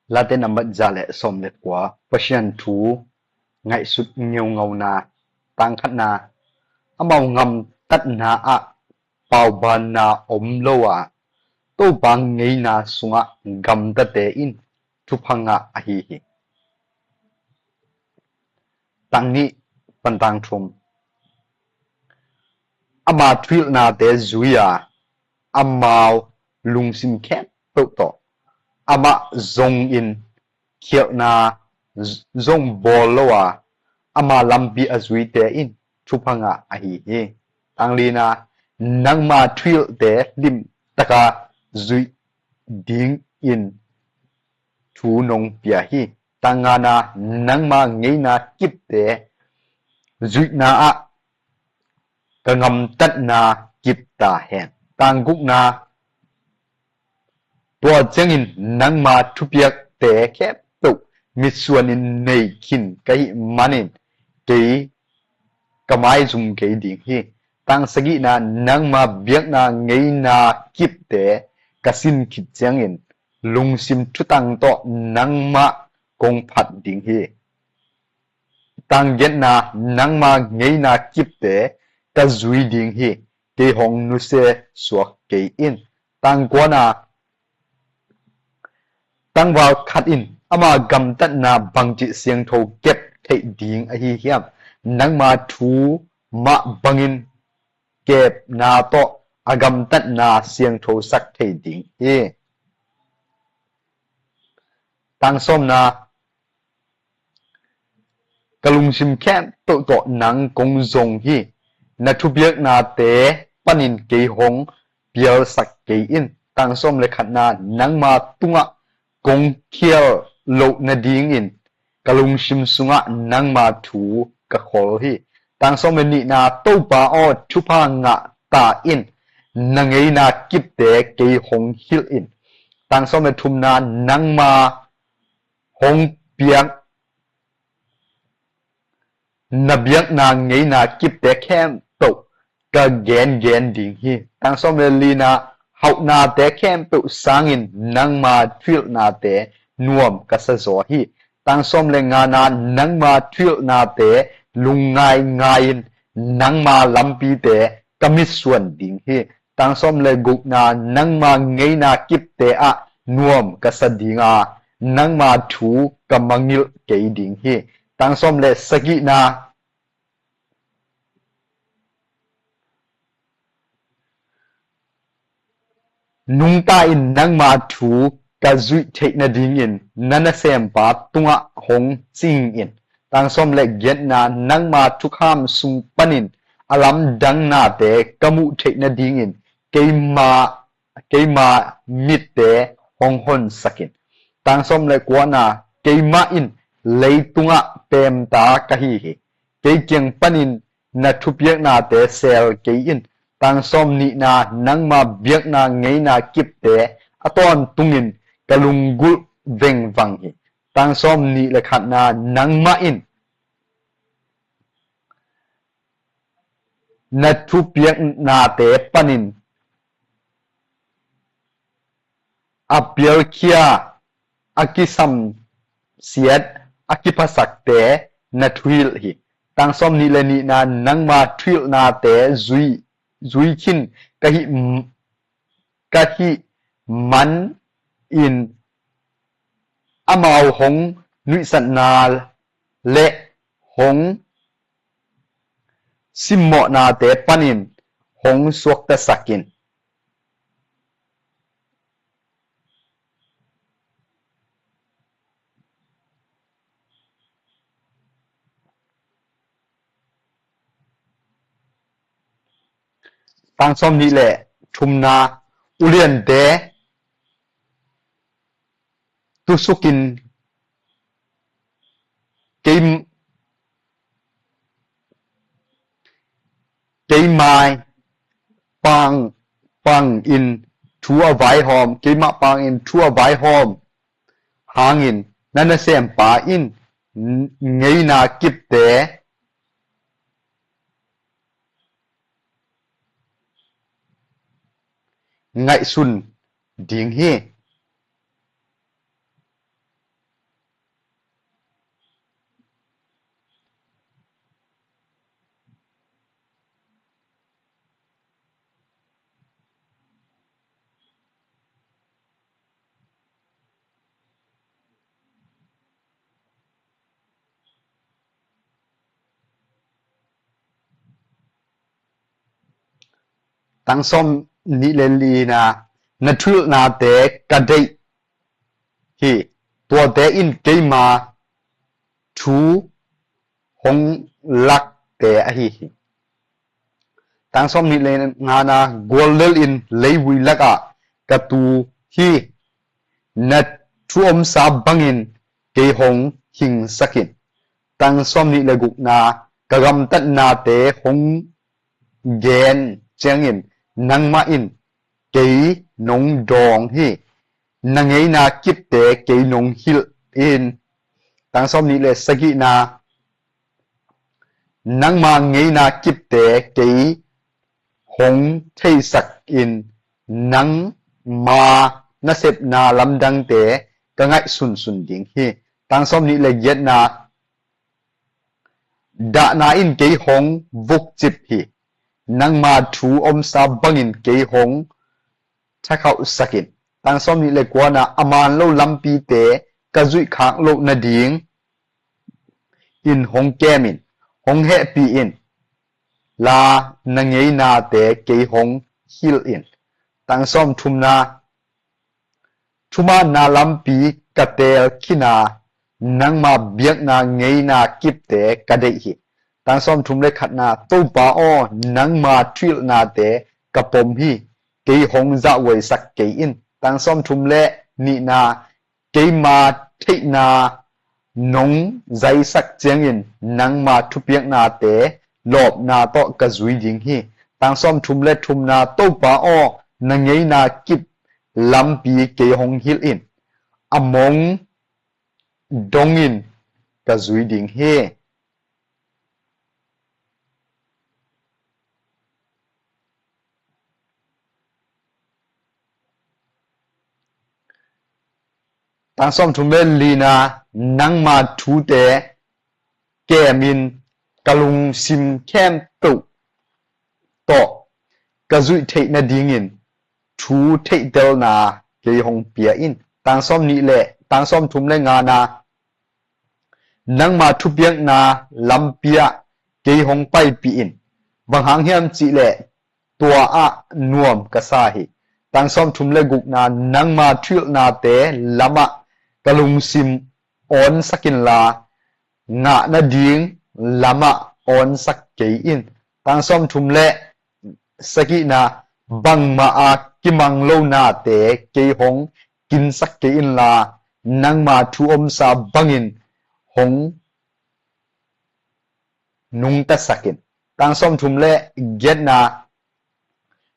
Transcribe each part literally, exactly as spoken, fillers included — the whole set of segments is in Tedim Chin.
Late nambat za le sawm le kua. Pasian thu ngaihsut ngeungauna. Tang khatna, amau gamtatna ah paubaanna om lo a, Topa ngeina sungah gamtate in thupha ngah ahi hi. Tang nih pan tang thum. Ama thuhilhnate zui a, amau lungsim khempeuh tawh amah zongin khialhna zong bawl lo a, ama lampi a zuite in thupha ngah ahi hi. Tang lina, nangma thuhilhte limtaka zuih dingin thu nong pia hi. Tang ngana, nangma ngeina kipte zuihna ah ka gamtatna kip ta hen. Tang gukna, tua ciangin nangma thupiakte khempeuh mitsuanin nei khin ka hih manin kei ka maizum kei ding hi. Tang sagihna, nangma biakna ngeina kipte ka sin khit ciangin lungsim thutang tawh nangmah kong phat ding hi. Tang giatna, nangma ngeina kipte ka zui ding hi. Kei hong nusia suak kei in. Tang kuana, tangval khat in ama gamtatna bangci siangtho kep theih ding ahi hiam? Nangma thu mah bangin kepna tawh a gamtatna siangtho sak thei ding hi. Tang sawmna, ka lungsim khempeuh tawh nang kong zong hi. Na thupiaknate panin kei hong pialsak kei in. Tang sawm le khatna, nangma tungah kong khial loh nadingin ka lungsim sungah nangma thu ka khol hi. Tang sawm le nihna, Topa aw, thupha ngah ta in, na ngeina kipte kei hong hilh in. Tang sawm le thumna, nangma hong piak na biakna ngeina kipte khempeuh ka gengen ding hi. Tang sawm le lina, hauhnate khempeuh sangin nangma thuhilhnate nuam ka sa zaw hi. Tang sawm le ngana, nangma thuhilhnate lungngai ngai-in nangma lampite ka mitsuan ding hi. Tang sawm le gukna, nangma ngeina kipte ah nuam ka sa ding a, nangma thu ka mangngilh kei ding hi. Tang sawm le sagihna, nungta in nangma thu ka zuih theih nadingin na nasempa tungah hong cing in. Tang sawm le giatna, nangma thukham sung panin a lamdang nate ka muh theih nadingin keima, keima mitte hong honsak in. Tang sawm le kuana, keimah in leitungah peemta ka hi hi. Kei kiang panin na thupiaknate seel kei in. Tang sawm nihna, nangma biakna ngeina kipte a tawntungin ka lunggulh vengvang hi. Tang sawm nih le khatna, nangmah in na thupiaknate panin a pialkhia, a kisamsiat, a kiphasakte na thuhilh hi. Tang sawm nih le nihna, nangma thuhilhnate zui, zui khin ka hih, ka hih manin amau hong nuihsatna le hong simmawhnate panin hong suaktasak in. Tang sawm nih le thumna, uliante tusukin kei, keimai pang, pangin thu a vaihawm, keimah pangin thu a vaihawm hangin na nasempa in ngeina kipte ngaihsun ding hi. Tang sawm nih le lina, na thuhilhnate ka deih hi. Tuate in keima thu hong lakte ahi hi. Tang sawm nih le ngana, guallel in leivui lakah ka tu hi. Na thu omsa bangin kei hong hingsak in. Tang sawm nih le gukna, ka gamtatnate hong gen ciangin nangmah in kei nong dawng hi. Na ngeina kipte kei nong hilh in. Tang sawm nih le sagihna, nangma ngeina kipte kei hong theisak in, nangma nasepna lamdangte ka ngaihsunsun ding hi. Tang sawm nih le giatna, dahna in kei hong vukcip hi. Nangma thu omsa bangin kei hong thakhauhsak in. Tang sawm nih le kuana, a man lo lampite ka zuih khak loh nading in hong kem in, hong hehpih in la, na ngeinate kei hong hilh in. Tang sawm thumna, thumaanna lampi ka teel khin a, nangma biakna ngeina kipte ka deih hi. Tang sawm thum le khatna, Topa aw, nangma thuhilhnate ka pom hi. Kei hong zahhuaisak kei in. Tang sawm thum le nihna, keima theihna nong zaisak ciangin nangma thupiaknate lawpna tawh ka zui ding hi. Tang sawm thum le thumna, Topa aw, na ngeina kip lampi kei hong hilh in. A mong dongin ka zui ding hi. Tang sawm thum le lina, nangma thute kemin ka lungsim khempeuh tawh ka zuih theih nadingin thu theihtelna kei hong pia in. Tang sawm nih le, tang sawm thum le ngana, nangma thupiakna lampi ah kei hong paipih in. Bang hang hiam cihleh tua ah nuam ka sa hi. Tang sawm thum le gukna, nangma thuhilhnate lamah ka lungsim awnsak inla, ngah nading lamah awnsak kei in. Tang sawm thum le sagihna, bangmah a kimang lo nate kei hong kinsak kei inla, nangma thu omsa bangin hong nungtasak in. Tang sawm thum le giatna,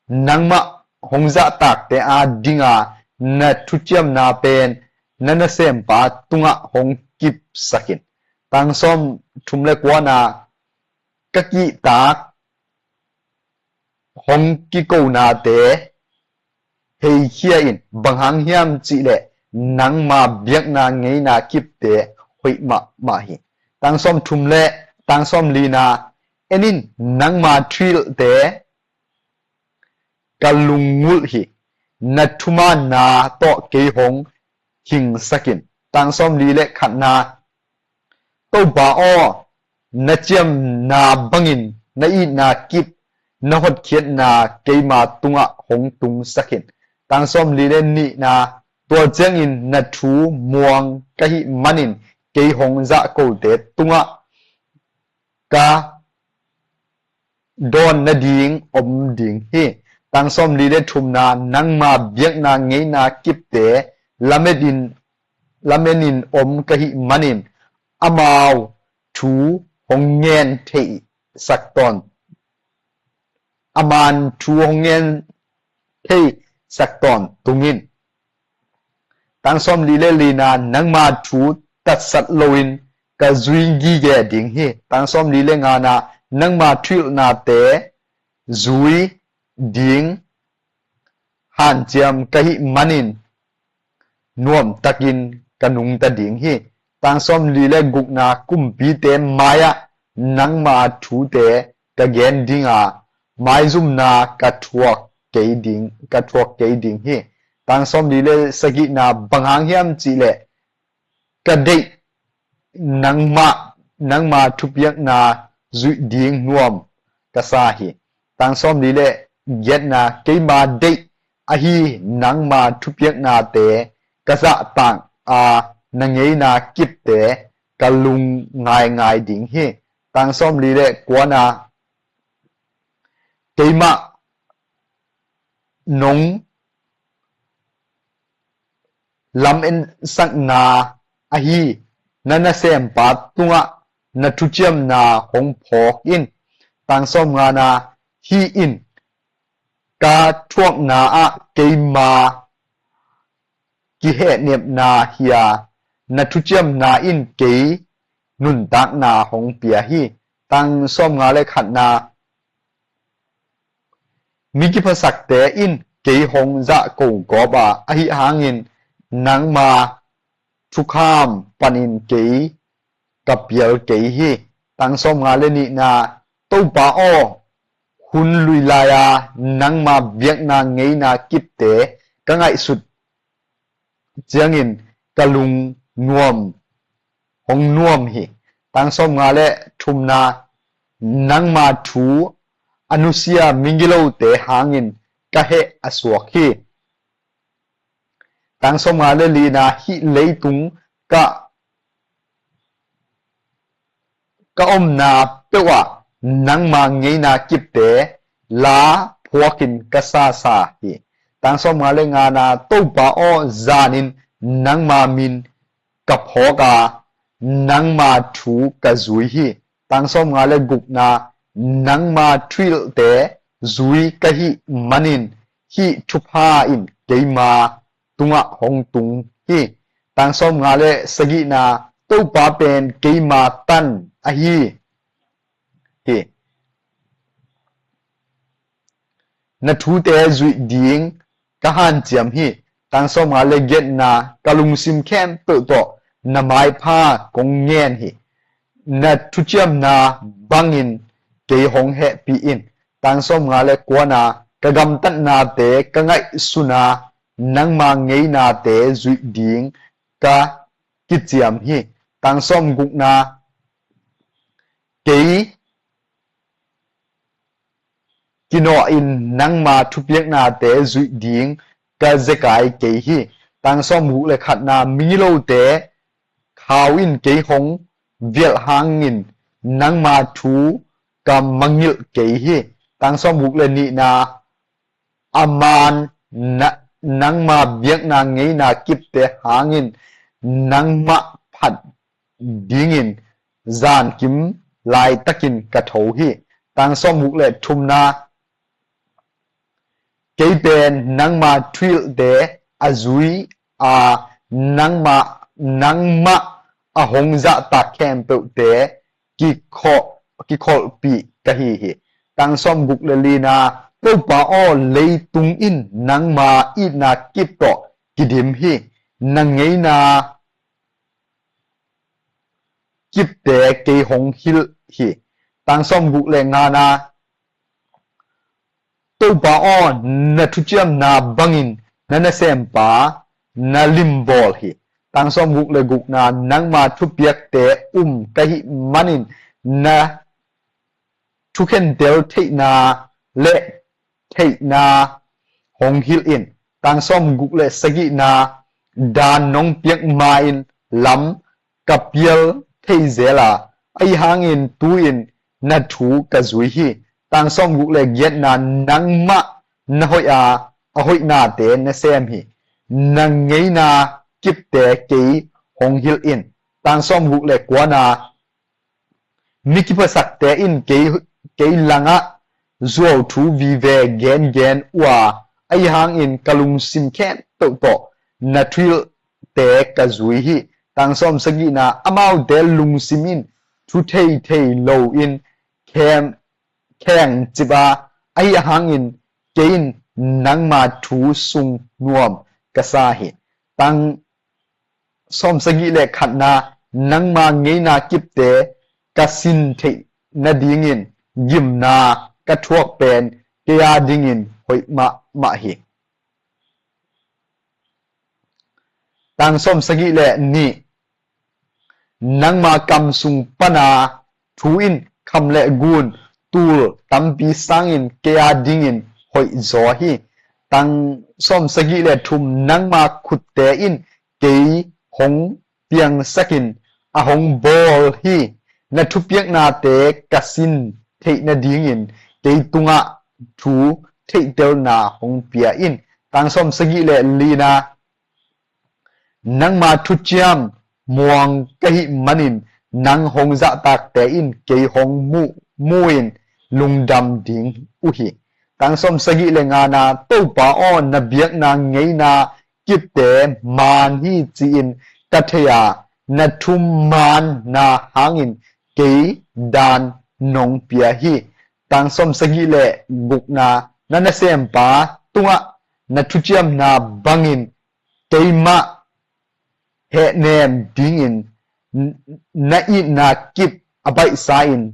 nangmah hong zahtakte a dinga na thuciamna pen na nasempa tungah hong kipsak in. Tang sawm thum le kuana, ka kihtak hong kikonate heikhia in. Bang hang hiam cihleh nangma biakna ngeina kipte hoih mahmah hi. Tang sawm thum le tang sawm lina, en in, nangma thuhilhte ka lungngulh hi. Na thumaanna tawh kei hong hingsak in. Tang sawm li le khatna, Topa aw, na ciamna bangin na itna kip, na hotkhiatna keima tungah hong tungsak in. Tang sawm li le nihna, tua ciangin na thu muang ka hih manin kei hong zahkote tungah ka dawn nading om ding hi. Tang sawm li le thumna, nangma biakna ngeina kipte lamet in, lamen in om ka hih manin amau thu hong ngen theisak tawn, a man thu hong ngen theisak tawntung in. Tang sawm li le lina, nangma thu tatsat loin ka zui gige ding hi. Tang sawm li le ngana, nangma thuhilhnate zui ding hanciam ka hih manin nuamtakin ka nungta ding hi. Tang sawm li le gukna, kumpite mai-ah nangma thute ka gen dinga, maizumna ka thuak kei ding, ka thuak kei ding hi. Tang sawm li le sagihna, bang hang hiam cihleh ka deih nangmah, nangma thupiakna zuih ding nuam ka sa hi. Tang sawm li le giatna, keima deih ahi nangma thupiaknate ka zahtak a, na ngeina kipte ka lung ngaingai ding hi. Tang sawm li le kuana, keimah nong lam ensakna ahi na nasempa tungah na thuciamna hong phawk in. Tang sawm ngana, hih in ka thuakna ah keima kihehnepna hi a, na thuciamna in kei nuntakna hong pia hi. Tang sawm nga le khatna, mi kiphasakte in kei hong zahko gawp a, ahi hangin nangma thukham panin kei ka pial kei hi. Tang sawm nga le nihna, Topa aw, hun lui lai-a nangma biakna ngeina kipte ka ngaihsut ciangin ka lung nuam, hong nuam hi. Tang sawm nga le thumna, nangma thu a nusia migilote hangin ka heh a suak hi. Tang sawm nga le lina, hih leitung ka ka omna peuhah nangma ngeina kipte la phuakin ka sasa hi. Tang sawm nga le ngana, Topa aw, zanin nangma min ka phawk a, nangma thu ka zui hi. Tang sawm nga le gukna, nangma thuhilhte zui ka hih manin hih thupha in keima tungah hong tung hi. Tang sawm nga le sagihna, Topa pen keima tan ahi hi. Na thute zuih ding ka hanciam hi. Tang sawm nga le giatna, ka lungsim khempeuh tawh na maipha kong ngen hi. Na thuciamna bangin kei hong hehpih in. Tang sawm nga le kuana, ka gamtatnate ka ngaihsuna nangma ngeinate zuih ding ka kiciam hi. Tang sawm gukna, kei kinawh in nangma thupiaknate zuih ding ka zekai kei hi. Tang sawm guk le khatna, migilote khau in kei hong vialh hangin nangma thu ka mangngilh kei hi. Tang sawm guk le nihna, a man na, nangma biakna ngeina kipte hangin nangmah phat dingin zankim laitakin ka tho hi. Tang sawm guk le thumna, kei pen nangma thuhilhte a zui a, nangmah, nangmah a hong zahtak khempeuhte kikhawh, kikholhpih ka hi hi. Tang sawm guk le lina, Topa aw, leitung in nangma itna kip tawh kidim hi. Na ngeina kipte kei hong hilh hi. Tang sawm guk le ngana, Topa aw, na thuciamna bangin na nasempa na limbawl hi. Tang sawm guk le gukna, nangma thupiakte um ka hih manin na thukhentel theihna le theihna hong hilh in. Tang sawm guk le sagihna, dan nong piak ma-in lam ka pial thei zel a, ahi hangin tu-in na thu ka zui hi. Tang sawm guk le giatna, nangmah na hoih a, a hoihnate na sem hi. Na ngeina kipte kei hong hilh in. Tang sawm guk le kuana, mi kiphasakte in kei, kei langah zuauthu vive gengen uh a, ahi hangin ka lungsim khempeuh tawh na thuhilhte ka zui hi. Tang sawm sagihna, amaute lungsim in thu theithei loin khem, khengcip a, ahi hangin kei in nangma thu sung nuam ka sa hi. Tang sawm sagih le khatna, nangma ngeina kipte ka sin theih nadingin gimna ka thuak pen kei a dingin hoih mahmah hi. Tang sawm sagih le nih, nangma kam sung pana thu in kham le gun tul tampi sangin kei a dingin hoih zaw hi. Tang sawm sagih le thum, nangma khutte in kei hong piangsakin a hong bawl hi. Na thupiaknate ka sin theih nadingin kei tungah thu theihtelna hong pia in. Tang sawm sagih le lina, nangma thuciam muang ka hih manin nang hong zahtakte in kei hong mu, mu in lungdam ding uh hi. Tang sawm sagih le ngana, Topa aw, na biakna ngeina kipte man hi ci-in ka thei a, na thumanna hangin kei dan nong pia hi. Tang sawm sagih le gukna, na nasempa tungah na thuciamna bangin keimah hehnem dingin na itna kip a baihsa in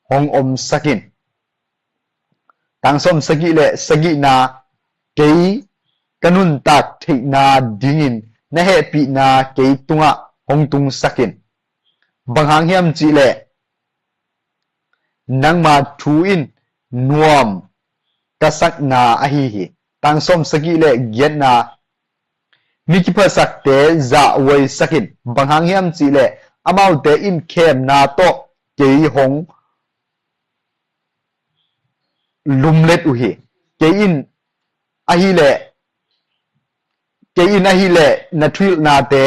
hong omsak in. Tang sawm sagih le sagihna, kei ka nuntak theihna dingin na hehpihna kei tungah hong tungsak in. Bang hang hiam cihleh nangma thu in nuam ka sakna ahi hi. Tang sawm sagih le giatna, mi kiphasakte zahhuaisak in. Bang hang hiam cihleh amaute in khemna tawh kei hong lumlet uh hi. Kei in ahileh, kei in ahileh na thuhilhnate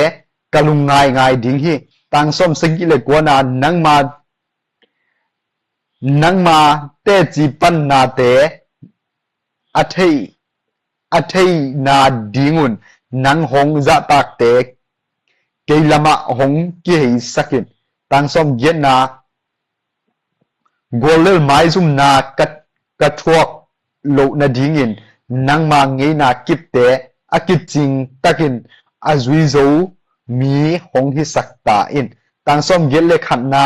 ka lungngaingai ding hi. Tang sawm sagih le kuana, nangma, nangma teci pannate a thei, a theina dingun nang hong zahtakte kei lamah hong kiheisak in. Tang sawm giatna, guallel maizumna ka, ka thuak loh nadingin nangma ngeina kipte a kicing takin a zui zo mi hong hisak ta in. Tang sawm giat le khatna,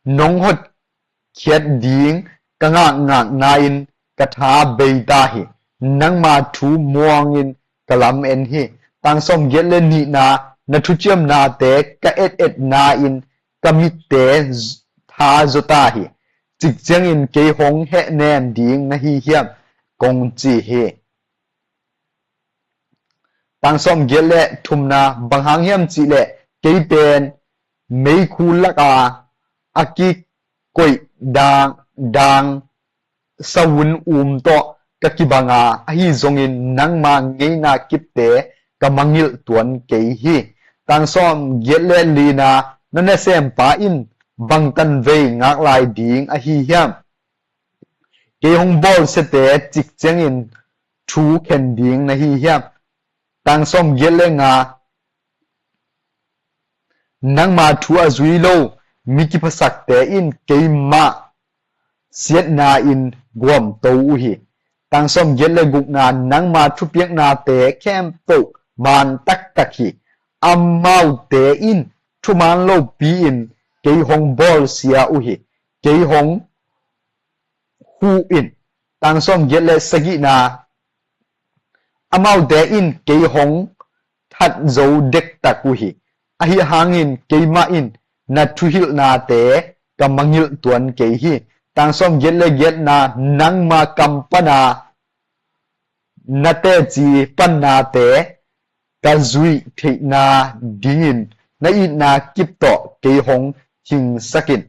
nong hotkhiat ding ka ngakngakna in ka tha bei ta hi. Nangma thu muangin ka lam en hi. Tang sawm giat le nihna, na thuciamnate ka etetna in ka mitte tha zaw ta hi. Cik ciangin kei hong hehnem ding na hi hiam, kong ci hi. Tang sawm giat le thumna, bang hang hiam cihleh kei pen meikhu laka a kikoih dang, dang savun um tawh ka kibanga, ahi zongin nangma ngeina kipte ka mangilh tuan kei hi. Tang sawm giat le lina, na nasempa in bang tanvei ngak lai ding ahi hiam? Kei hong bawlsiate cik ciangin thu khen ding na hi hiam? Tang sawm giat le nga, nangma thu a zui lo mi kiphasakte in keimah siatna in guamto uh hi. Tang sawm giat le gukna, nangma thupiaknate khempeuh man taktak hi. Amaute in thuman lopi in kei hong bawlsia uh hi. Kei hong huh in. Tang sawm giat le sagihna, amaute in kei hong that zo dektak uh hi. Ahi hangin keimah in na thuhilhnate ka mangilh tuan kei hi. Tang sawm giat le giatna, nangma kam pana na teci pannate ka zuih theihna dingin na itna kip tawh kei hong hingsak in.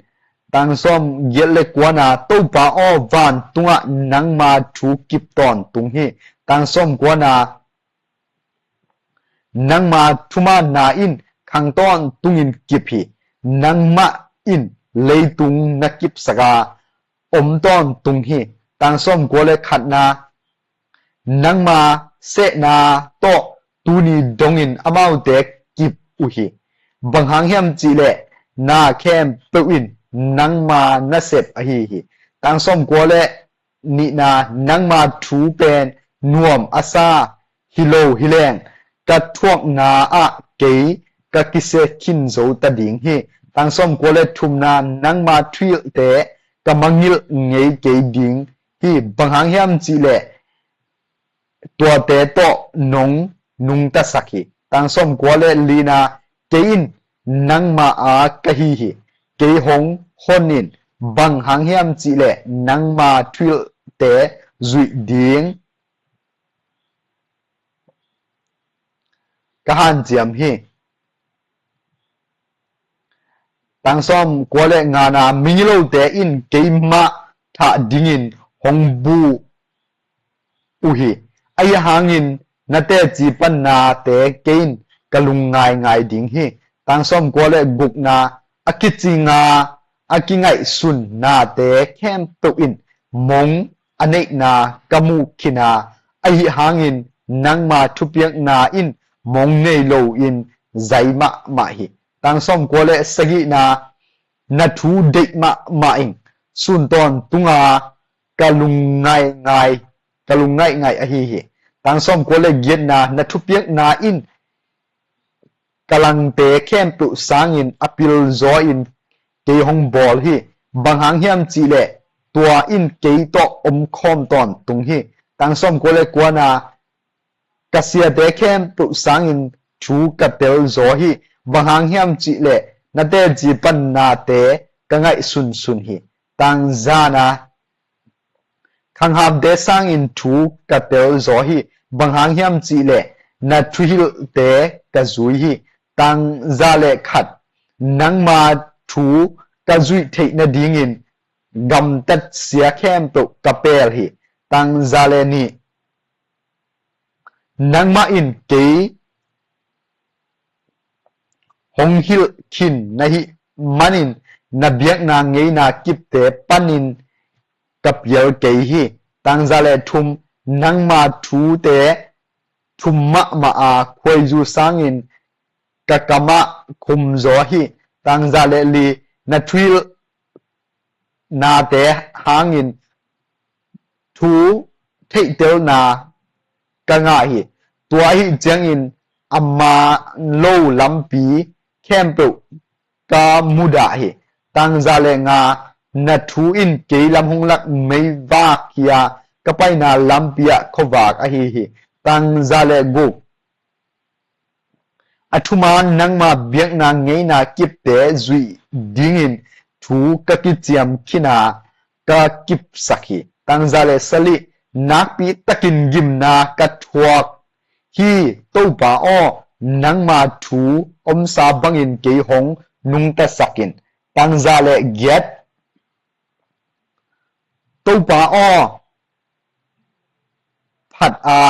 Tang sawm giat le kuana, Topa aw, vantungah nangma thu kip tawntung hi. Tang sawm kuana, nangma thumanna in khang tawntungin kip hi. Nangmah in leitung na kipsak a, om tawntung hi. Tang sawm kua le khatna, nangma sehna tawh tuni dongin amaute kip uh hi. Bang hang hiam cihleh na khempeuh in nangma nasep ahi hi. Tang sawm kua le nihna, nangma thu pen nuam a sa hi lo hi leng, ka thuakna ah kei ka kisia khin zo ta ding hi. Tang sawm kua le thumna, nangma thuhilhte ka mangilh ngei kei ding hi. Bang hang hiam cihleh tuate tawh nong nungtasak hi. Tang sawm kua le lina, kei in nangma a ka hi hi. Kei hong hon in. Bang hang hiam cihleh nangma thuhilhte zuih ding ka hanciam hi. Tang sawm kua le ngana, migilote in keimah thah dingin hong bu uh hi. Ahi hangin na teci pannate kei in ka lungngaingai ding hi. Tang sawm kua le gukna, a kicinga a kingaihsun nate khempeuh in mong a neihna ka muh khin a, ahi hangin nangma thupiakna in mong nei loin zai mahmah hi. Tang sawm kua le sagihna, na thu deih mahmah in sun tawntunga ka lungngaingai, ka lungngaingai ahi hi. Tang sawm kua le giatna, na thupiakna in ka langte khempeuh sangin a pilzaw in kei hong bawl hi. Bang hang hiam cihleh tua in kei tawh omkhawm tawntung hi. Tang sawm kua le kuana, ka siate khempeuh sangin thu ka telzaw hi. Bang hang hiam cihleh na teci pannate ka ngaihsunsun hi. Tang zana, khanghamte sangin thu ka telzaw hi. Bang hang hiam cihleh na thuhilhte ka zui hi. Tang za le khat, nangma thu ka zuih theih nadingin gamtat sia khempeuh ka pel hi. Tang za le nih, nangmah in kei hong hilh khin na hih manin na biakna ngeina kipte panin ka pial kei hi. Tang za le thum, nangma thute thum mahmah a khuaizu sangin ka kamah khumzaw hi. Tang za le li, na thuhilh nate hangin thu theihtelna ka ngah hi. Tua ahi ciangin a man lo lampi khempeuh ka mudah hi. Tang za le nga, na thu in kei lam hong lak meivak hi a, ka paina lampi ah khuavak ahi hi. Tang za le guk, a thuman nangma biakna ngeina kipte zuih dingin thu ka kiciam khin a, ka kipsak hi. Tang za le sagih, nakpi takin gimna ka thuak hi. Topa aw, nangma thu omsa bangin kei hong nungtasak in. Tang za le giat, Topa aw, phat a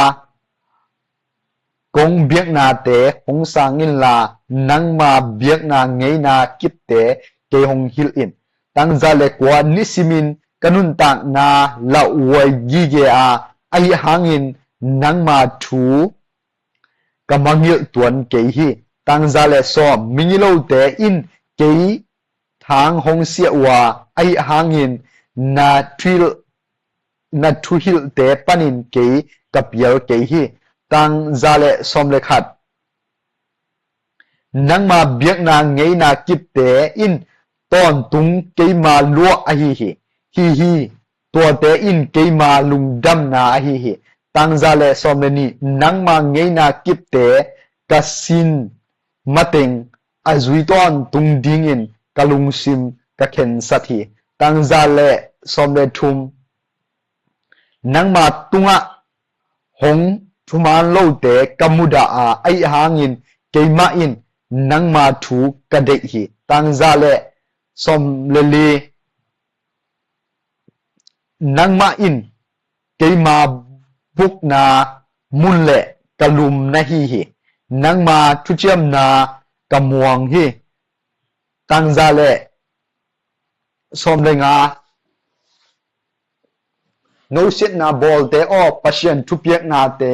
kong biaknate hong sang inla, nangma biakna ngeina kipte kei hong hilh in. Tang za le kua, nisimin ka nuntakna lauhuai gige a, ahi hangin nangma thu ka mangngilh tuan kei hi. Tang za le sawm, migilote in kei thang hong siah uh a, ahi hangin na thuhilh, na thuhilhte panin kei ka pial kei hi. Tang za le sawm le khat, nangma biakna ngeina kipte in tawntung keima luah ahi hi. Hi hi, tuate in keima lungdamna ahi hi. Tang za le sawm le nih, nangma ngeina kipte ka sin mateng a zui tawntung dingin ka lungsim ka khensat hi. Tang za le sawm le thum, nangma tungah hong thuman lote ka mudah a, ahi hangin keimah in nangma thu ka deih hi. Tang za le sawm le li, nangmah in keima bukna mun le ka lum na hi hi. Nangma thuciamna ka muang hi. Tang za le sawm le nga, no siatna bawlte aw, Pasian thupiaknate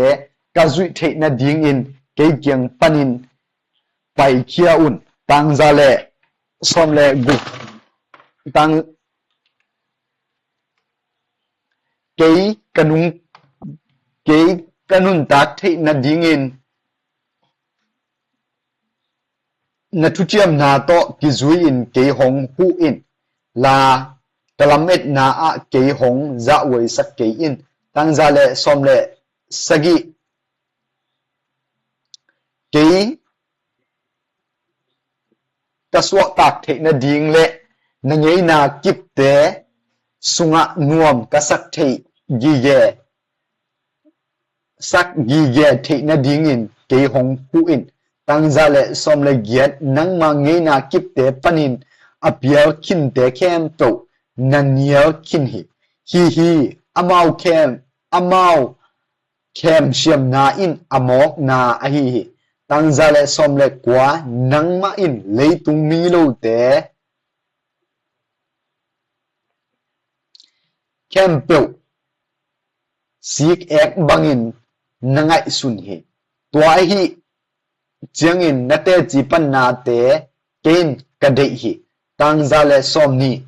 ka zuih theih nadingin kei kiang panin paikhia un. Tang za le sawm le guk, tang, kei ka nung, kei ka nuntak theih nadingin na thuciamna tawh kizui-in kei hong huh in la, ka lametna ah kei hong zahhuaisak kei in. Tang za le sawm le sagih, kei ka suahtak theih nading le na ngeina kipte sungah nuam ka sak theih gige, sak gige theih nadingin kei hong huh in. Tang za le sawm le giat, nangma ngeina kipte panin a pial khinte khempeuh na nial khin hi. Hi hi, amau khem, amau khemsiamna in a mawkna ahi hi. Tang za le sawm le kua, nangmah in leitung migilote khempeuh sik ek bangin na ngaihsun hi. Tua ahi ciangin na teci pannate kei in ka deih hi. Tang za le sawm nih,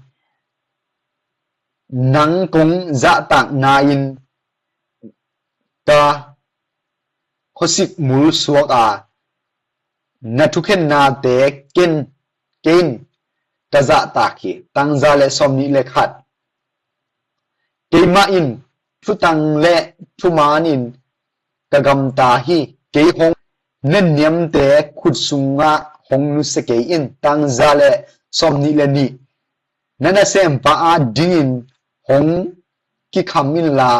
nang kong zahtakna in ka khuasik mul suak a, na thukhennate kei in, kei in ka zahtak hi. Tang za le sawm nih le khat, keimah in thutang le thuman in ka gamta hi. Kei hong nenniamte khut sungah hong nusia kei in. Tang za le sawm nih le nih, na nasempa adingin hong kikham inla,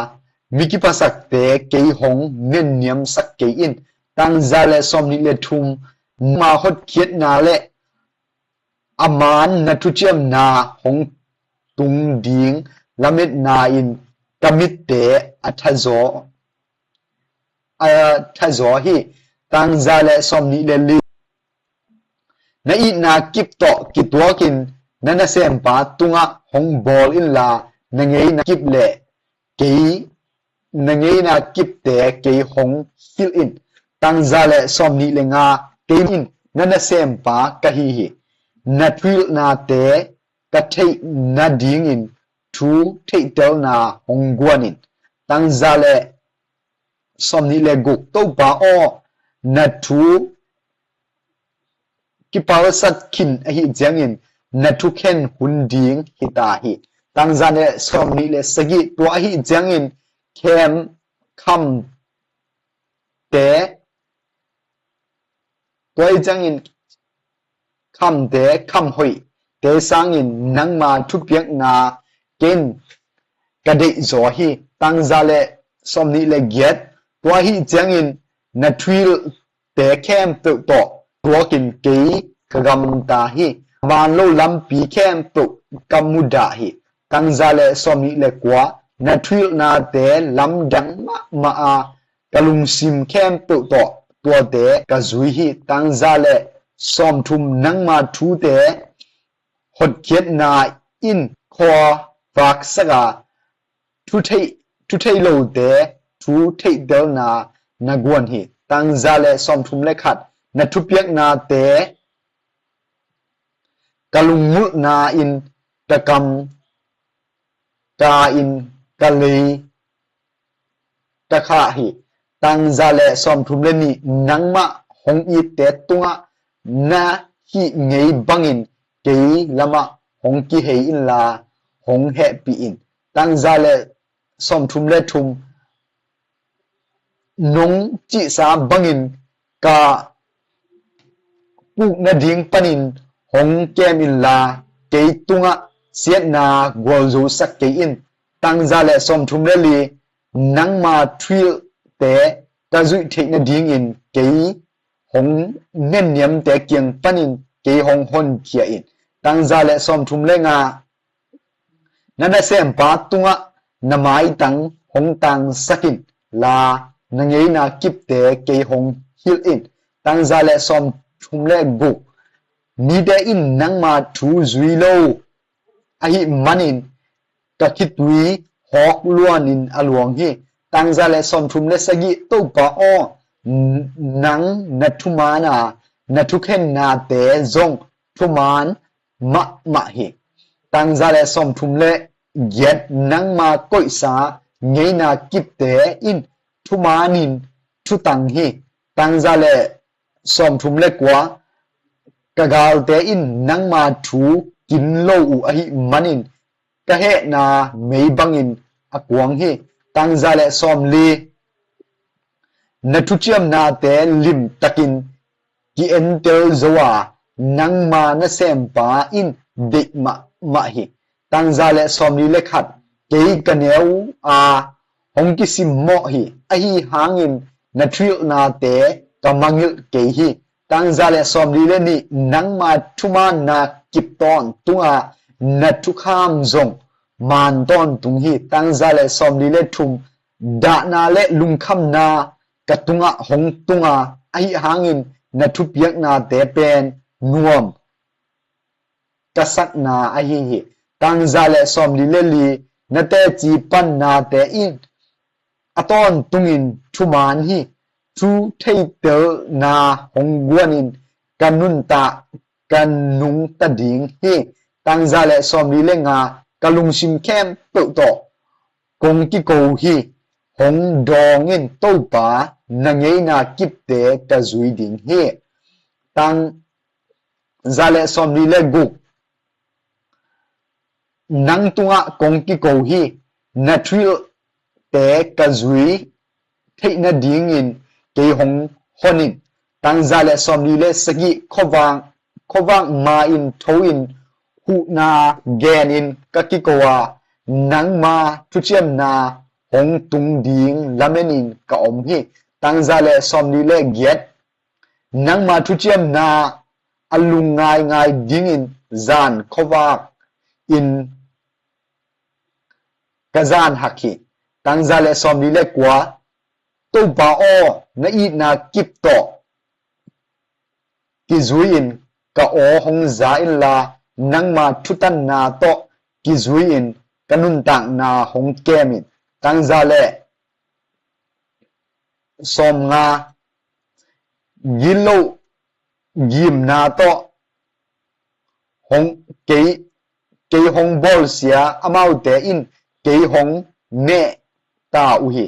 mi kiphasakte kei hong nenniamsak kei in. Tang za le sawm nih le thum, nangma hotkhiatna le a man na thuciamna hong tung ding lametna in ka mitte a thazaw, a thazaw hi. Tang za le sawm nih le li, na itna kip tawh kituakin na nasempa tungah hong bawl inla, na ngeina kip le kei, na ngeina kipte kei hong hilh in. Tang za le sawm nih le nga, kei in na nasempa ka hi hi. Na thuhilhnate ka theih nadingin thu theihtelna hong guan in. Tang za le sawm nih le guk, Topa aw, na thu kipalsat khin ahi ciangin na thukhen hun ding hi ta hi. Tang za le sawm nih le sagih, tua ahi ciangin khem khamte, tua ahi ciangin khamte, kham hoihte sangin nangma thupiakna kei in ka deihzaw hi. Tang za le sawm nih le giat, tua ahi ciangin na thuhilhte khempeuh tawh tuakin kei ka gamta hi. Maan lo lampi khempeuh ka mudah hi. Tang za le sawm nih le kua, na thuhilhnate lamdang mahmah a, ka lungsim khempeuh tawh tuate ka zui hi. Tang za le sawm thum, nangma thute hotkhiatna in khuavaksak a, thu theih, thu theih lote thu theihtelna na guan hi. Tang za le sawm thum le khat, na thupiaknate ka lungngulhna in ka kam ka in ka lei ka khah hi. Tang za le sawm thum le nih, nangmah hong itte tungah na hih ngei bangin kei lamah hong kihei inla hong hehpih in. Tang za le sawm thum le thum, nong cihsa bangin ka puk nading panin hong kem inla, kei tungah siatna gualzosak kei in. Tang za le sawm thum le li, nangma thuhilhte ka zuih theih nadingin kei hong nenniamte kiang panin kei hong honkhia in. Tang za le sawm thum le nga, na nasempa tungah na maitang hong tangsak inla, na ngeina kipte kei hong hilh in. Tang za le sawm thum le guk, mite in nangma thu zui lo ahih manin ka khitui hawk luanin a luang hi. Tang za le sawm thum le sagih, Topa aw, nang na thuman a, na thukhennate zong thuman mahmah hi. Tang za le sawm thum le giat, nangma koihsa ngeina kipte in thumanin thutang hi. Tang za le sawm thum le kua, ka galte in nangma thu kin lo uh ahih manin ka hehna mei bangin a kuang hi. Tang za le sawm li, na thuciamnate limtakin ki-entel zo a, nangma nasempa in deih mahmah hi. Tang za le sawm li le khat, kei ka neu a, hong kisimmawh hi. Ahi hangin na thuhilhnate ka mangngilh kei hi. Tang za le sawmli le nih, nangma thumaanna kip tawntunga na thukham zong maan tawntung hi. Tang za le sawmli le thum, dahna le lungkhamna ka tungah hong tunga, ahi hangin na thupiaknate pen nuam ka sakna ahi hi. Tang za le sawmli le li, na teci pannate in a tawntungin thumaan hi. Thu theitelna hong guanin ka nuntak ka nungta ding hi. Tang za le sawmli le nga, ka lungsim khempeuh tawh kong kiko hi. Hong dawngin Topa, na ngeina kipte ka zui ding hi. Tang za le sawmli le guk, nang tungah kong kiko hi. Na thuhilhte ka zui theih nadingin kei hong hon in. Tang za le sawmli le sagih, khuavak, khuavak ma-in tho-in huhna genin ka kiko a, nangma thuciamna hong tung ding lamenin ka om hi. Tang za le sawmli le giat, nangma thuciamna a lungngaingai dingin zan khuavak in ka zan hak hi. Tang za le sawmli le kua, Topa aw, na itna kip tawh kizui-in ka aw hong za inla, nangma thutanna tawh kizui-in ka nuntakna hong kem in. Tang za le sawmnga, gilo gimna tawh hong, kei, kei hong bawlsia amaute in kei hong neh ta uh hi.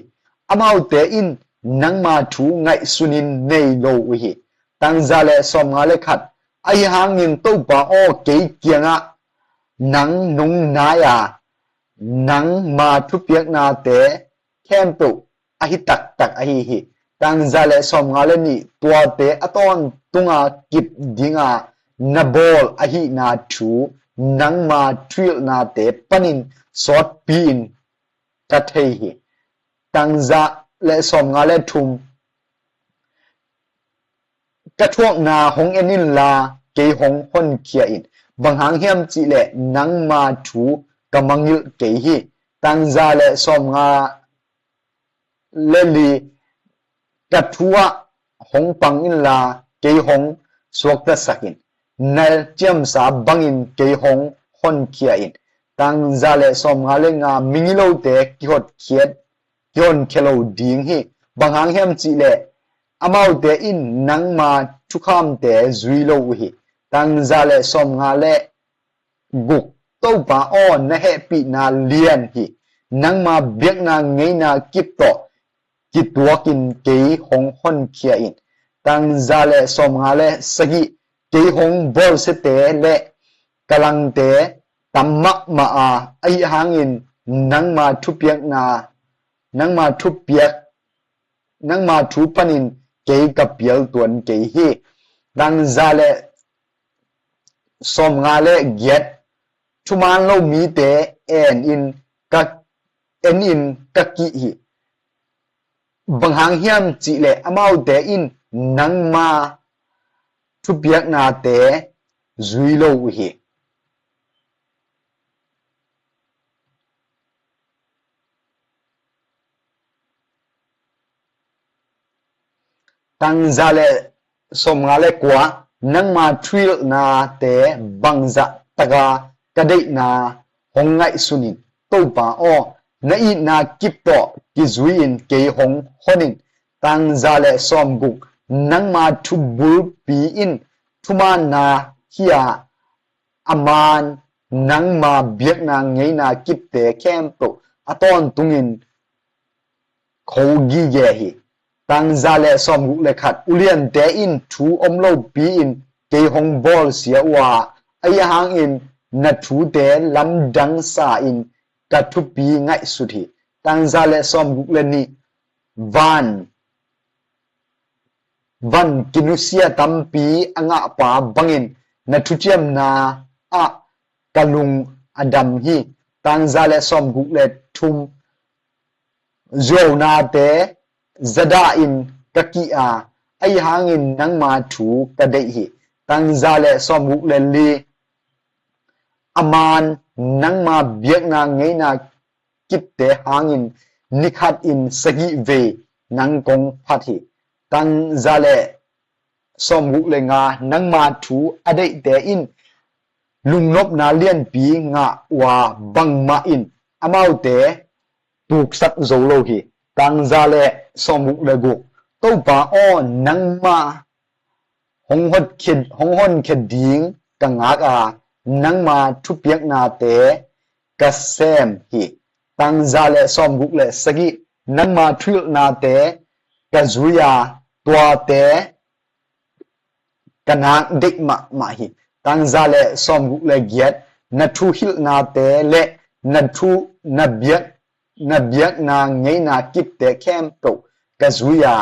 Amaute in nangma thu ngaihsunin nei lo uh hi. Tang za le sawmnga le khat, ahi hangin Topa aw, kei kiangah nang nong nai a, nangma thupiaknate khempeuh ahi taktak ahi hi. Tang za le sawmnga le nih, tuate a tawntunga kip dinga na bawl ahihna thu nangma thuhilhnate panin sawtpi-in ka thei hi. Tang za le sawmnga le thum, ka thuakna hong en inla kei hong honkhia in. Bang hang hiam cihleh nangma thu ka mangngilh kei hi. Tang za le sawmnga le li, ka thu ah hong pang inla kei hong suaktasak in. Na ciamsa bangin kei hong honkhia in. Tang za le sawmnga le nga, migilote kihotkhiat, kihonkhia lo ding hi. Bang hang hiam cihleh amaute in nangma thukhamte zui lo uh hi. Tang za le sawmnga le guk, Topa aw, na hehpihna lian hi. Nangma biakna ngeina kip tawh kituakin kei hong honkhia in. Tang za le sawmnga le sagih, kei hong bawlsiate le ka langte tam mahmah a, ahi hangin nangma thupiakna, nangma thupiak, nangma thu panin kei ka pial tuan kei hi. Tang za le sawmnga le giat, thumaan lo mite en in ka, en in ka kih hi. Bang hang hiam cihleh amaute in nangma thupiaknate zui lo uh hi. Tang za le sawmnga le kua, nangma thuhilhnate bangzah taka ka deihna hong ngaihsun in. Topa aw, na itna kip tawh kizui-in kei hong hon in. Tang za le sawmguk, nangma thubulpi in thumaanna hi a, a man nangma biakna ngeina kipte khempeuh a tawntungin kho gige hi. Tang za le sawmguk le khat, uliante in thu om lopi-in kei hong bawlsia uh a, ahi hangin na thute lamdang sa-in ka thupi ngaihsut hi. Tang za le sawmguk le nih, van van kinusia tampi a ngahpa bangin na thuciamna ah ka lung a dam hi. Tang za le sawmguk le thum, zuaunate zadahin ka kih a, ahi hangin nangma thu ka deih hi. Tang za le sawmguk le li. A man nangma biakna ngeina kipte hangin ni khatin sagih vei nang kong phat hi. Tang za le sawmguk le nga. Nangma thu a deihte in lungnopna lianpi ngah uh a, bangmah in amaute tuksak zo lo hi. Tang za le sawmguk le guk. Topa aw, nangmah hong hotkhiat, hong honkhia ding ka ngak a, nangma thupiaknate ka sem hi. Tang za le sawmguk le sagih. Nangma thuhilhnate ka zui a, tuate ka nak deih mahmah hi. Tang za le sawmguk le giat. Na thuhilhnate le na thu, na biak, na biakna ngeina kipte khempeuh ka zui a,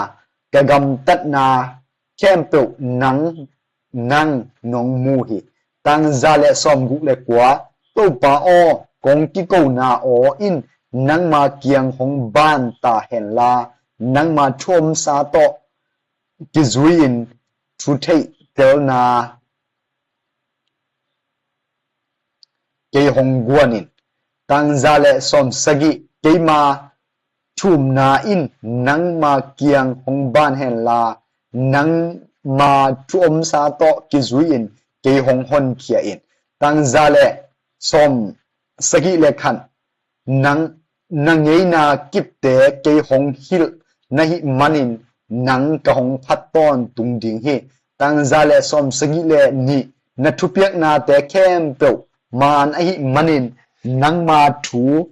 ka gamtatna khempeuh nang, nang nong mu hi. Tang za le sawmguk le kua. Topa aw, kong kikona aw in nangma kiang hong ban ta henla, nangma thuomsa tawh kizui-in thutheihtelna kei hong guan in. Tang za le sawmsagih. Keima thumna in nangma kiang hong ban henla, nangma thuomsa tawh kizui-in kei hong honkhia in. Tang za le sawmsagih le khat. Nang, na ngeina kipte kei hong hilh na hih manin nang ka hong phat tawntung ding hi. Tang za le sawmsagih le nih. Na thupiaknate khempeuh man ahih manin nangma thu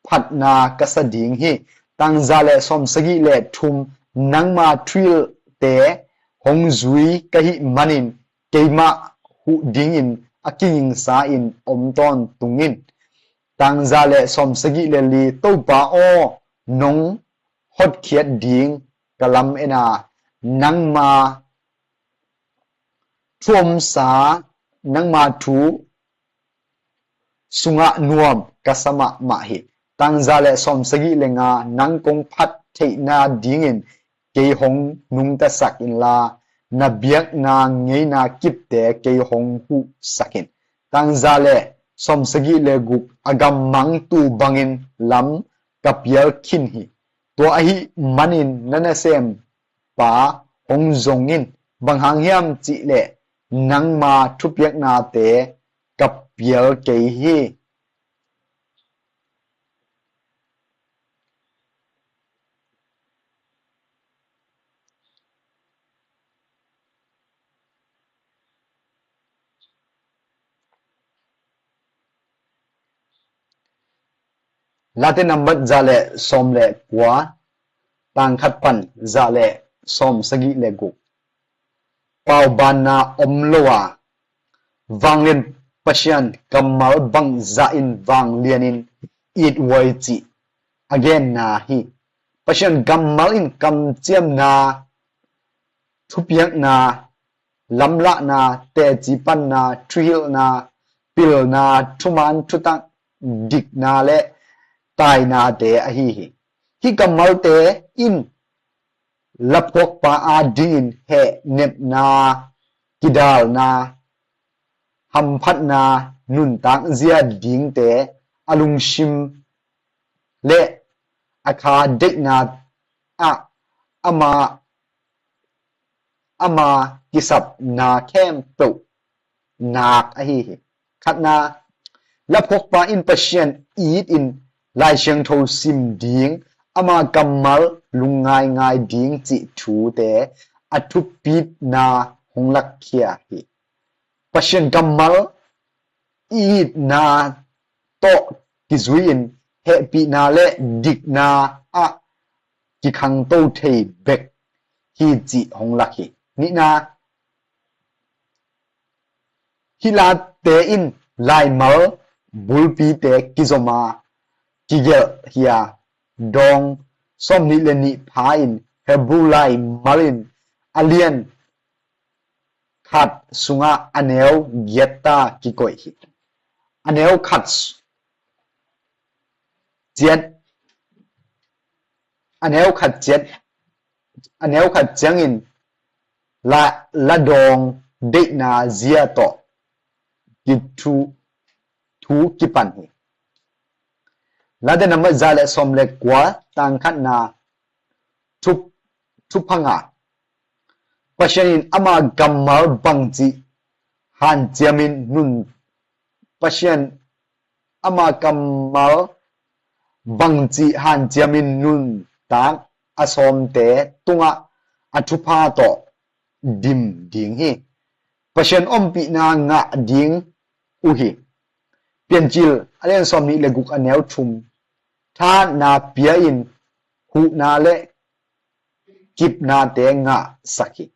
phatna ka sa ding hi. Tang za le sawmsagih le thum. Nangma thuhilhte hong zui ka hih manin keimah huh dingin a kigingsa-in om tawntung in. Tang za le sawmsagih le li. Topa aw, nong hotkhiat ding ka lam-en a, nangma thuomsa, nangma thu sungah nuam ka sa mahmah hi. Tang za le sawmsagih le nga. Nang kong phat theihna dingin kei hong nungtasak inla, na biakna ngeina kipte kei hong huhsak in. Tang za le sawmsagih le guk. A gammang tuu bangin lam ka pial khin hi. Tua ahih manin na nasempa hong zong in. Bang hang hiam cih leh nangma thupiaknate ka pial kei hi. Late nambat za le sawm le kua, tang khat pan za le sawmsagih le guk. Paubaanna om lo a, vanglian Pasian kammal bangzah in vanglianin it huai cih a genna hi. Pasian kammal in kamciamna, thupiakna, lamlahna, teci panna, thuhilhna, pilna, thuman thutak, dikna le tainate ahi hi. Hih kammalte in laphuakpa adingin hehnepna, kidalna, hamphatna, nuntak zia dingte, a lungsim le a kha deihna ah ama, ama kisapna khempeuh nak ahi hi. Khatna, laphuakpa in Pasian it in Lai Siangtho sim ding, ama kammal lungngaingai ding cih thute a thupitna hong lakkhia hi. Pasian kammal itna tawh kizui-in hehpihna le dikna ah kikhangto thei bek hi cih hong lak hi. Nihna, hih late in laimal bulpite kizom a kigelh hi a, dawng sawmnih le nih pha in Hebrew laimal in a lian khat sungah a neu giat ta kikoih hi. A neu khat ciat a neu khat ciat, a neu khat ciangin la, la dawng deihna zia tawh kithu, thu kipan hi. Late nambat za le sawm le kua, tang khatna, thup, thupha nga. Pasian in ama kammal bangci hanciamin nun, Pasian ama kammal bangci hanciamin nuntak a sawmte tungah a thupha tawh dim ding hi. Pasian ompihna ngah ding uh hi. Piancil a lian sawm nih le guk a neu thum, thahatna pia in huhna le kipnate ngahsak hi.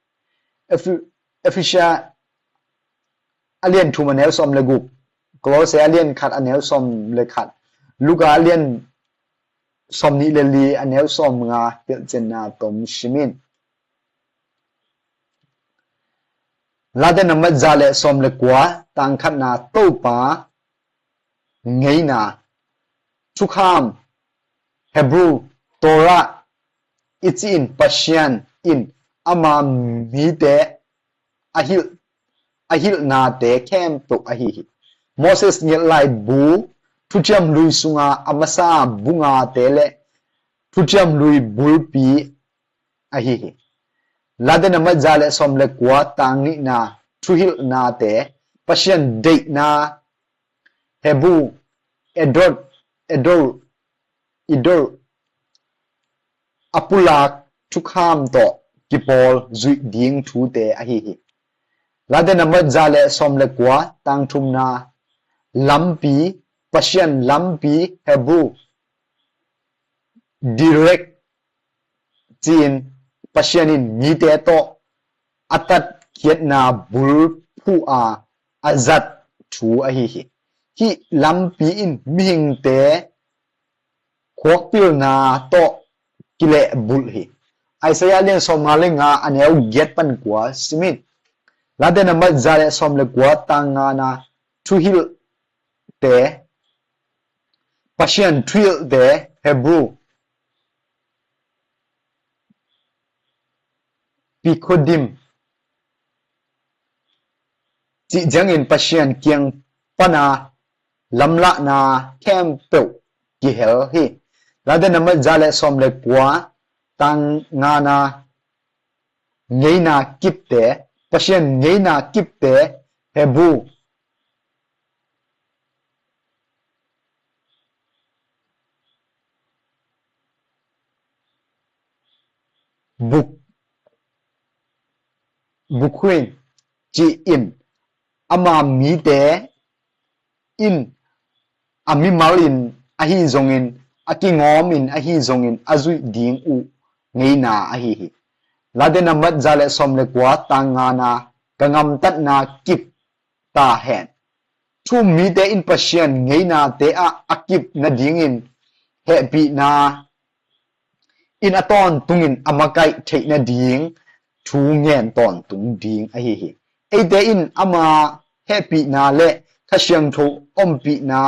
Ephi-, Efesia a lian thum a neu sawm le guk, Kolose a lian khat a neu sawm le khat, Luka a lian sawm nih le li a neu sawm nga, pilcinna tom simin. Late nambat za le sawm le kua, tang khatna, Topa ngeina. Thukham, Hebrew, Torah i ci-in Pasian in ama mite a hilh, a hilhnate khempeuh ahi hi. Moses ngelh laibu, Thuciam Lui sunga a masa bungate le Thuciam Lui bulpi ahi hi. Late nambat za le sawm le kua, tang nihna, thuhilhnate, Pasian deihna, Hebrew, edot, edot, idot, a pulak thukham tawh kipawl zuih ding thute ahi hi. Late nambat za le sawm le kua, tang thumna, lampi, Pasian lampi, Hebrew, direct, ci-in Pasian in mite tawh a tatkhiatna bulphuh a, a zat thu ahi hi. Hih lampi in mihingte khuakpilna tawh kilehbulh hi. Isaiah lian sawm nga le nga a neu giat pan kua simin. Late nambat za le sawm le kua, tang ngana, thuhilhte, Pasian thuhilhte, Hebrew, Pikudim, cih ciangin Pasian kiang pana lamlahna khempeuh kihel hi. Late nambat za le sawm le kua, tang ngana, ngeina kipte, Pasian ngeina kipte, Hebrew, buk, bukhuin, ci-in ama mite in a mimal in ahi zongin, a kingawm in ahi zongin a zuih ding uh ngeina ahi hi. Late nambat za le sawm le kua, tang ngana, ka gamtatna kip ta hen. Thu-um mite in Pasian ngeinate ah a kip nadingin hehpihna in a tawntungin a makaih theih nading thu ngen tawntung ding ahi hi. Eite in ama hehpihna le Kha Siangtho ompihna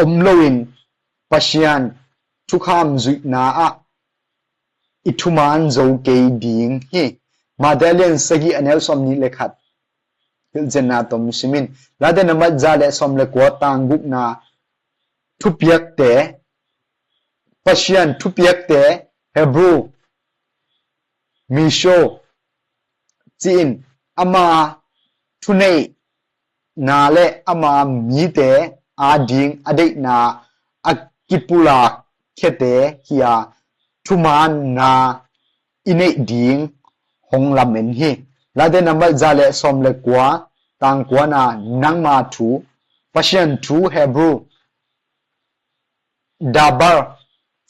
om loin Pasian thukham zuihna ah i thuman zo kei ding hi. Matthai lian sagih a neu sawm nih le khat, hilhcianna tom simin. Late nambat za le sawm le kua, tang gukna, thupiakte, Pasian thupiakte, Hebrew, Misho, ci-in ama thuneihna le ama mite ading a deihna a kipulak khiate hi a, thumanna i neih ding hong lamen hi. Late nambat za le sawm le kua, tang kuana, nangma thu, Pasian thu, Hebrew, dabar,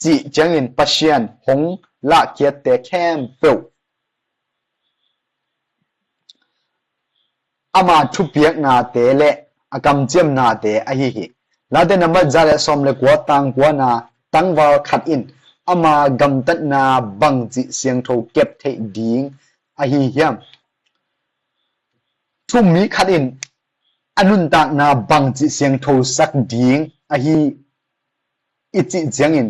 cih ciangin Pasian hong lahkhiatte khempeuh ama thupiaknate le a kamciamnate ahi hi. Late nambat za le sawm le kua, tang kuana, tangval khat in ama gamtatna bangci siangtho kep theih ding ahi hiam? Thu-um mi khat in a nuntakna bangci siangthosak ding ahi i cih ciangin,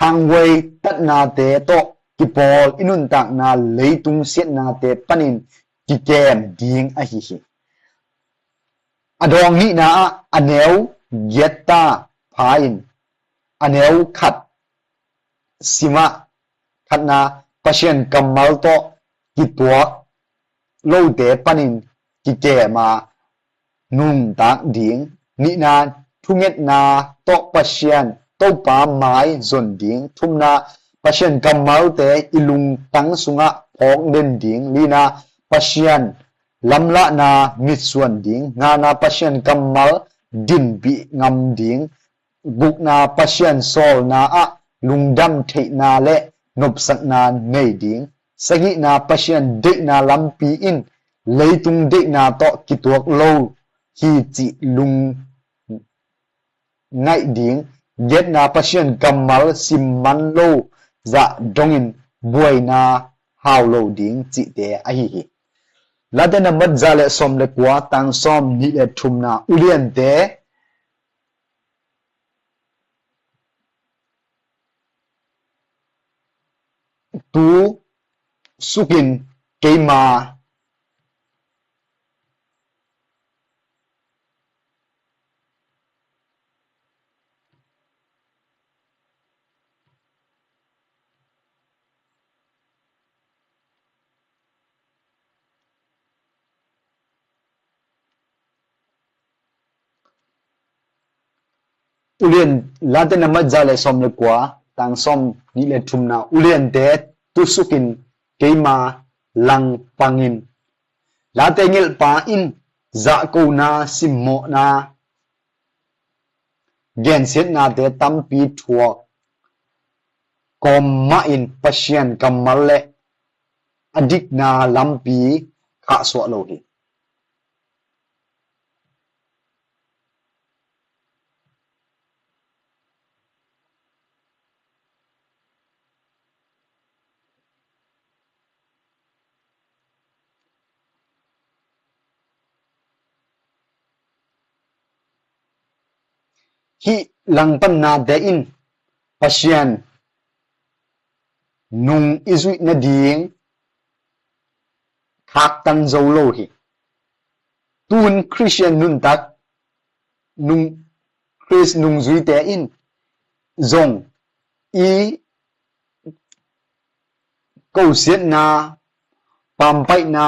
Khanghuai tatnate tawh kipawl i nuntakna leitung siatnate panin kikem ding ahi hi. A dawng nihna ah a neu giatta pha-in a neu khat simah khatna Pasian kammal tawh kituak lote panin kikem a nuntak ding. Nihna thungetna tawh Pasian Topa mai zon ding. Thumna Pasian kammalte i lungtang sungah phawk den ding. Lina Pasian lamlahna mitsuan ding. Ngana Pasian kammal dinpih ngam ding. Gukna Pasian sawlna ah lungdam theihna le nopsakna nei ding. Sagihna Pasian deihna lampi in leitung deihna tawh kituak lo hi cih lungngaih ding. Giatna Pasian kammal sim man lo zah dongin buaina hau lo ding cihte ahi hi. Late nambat za le sawm le kua, tang sawm nih le thumna, uliante tu sukin keima Ulian, Late nambat za le sawm le kua, tang sawm nih le thumna, uliante tusukin keima langpangin. Late ngelhpa in zahkona, simmawhna, gensiatnate tampi thuak kawm mahin Pasian kammal le a dikna lampi khahsuah lo hi. Hih langpannate in Pasian nung i zuih nading khaktan zo lo hi. Tuhun Khristian nuntak, nung, Khrist nungzuite in zong i kosiatna, pampaihna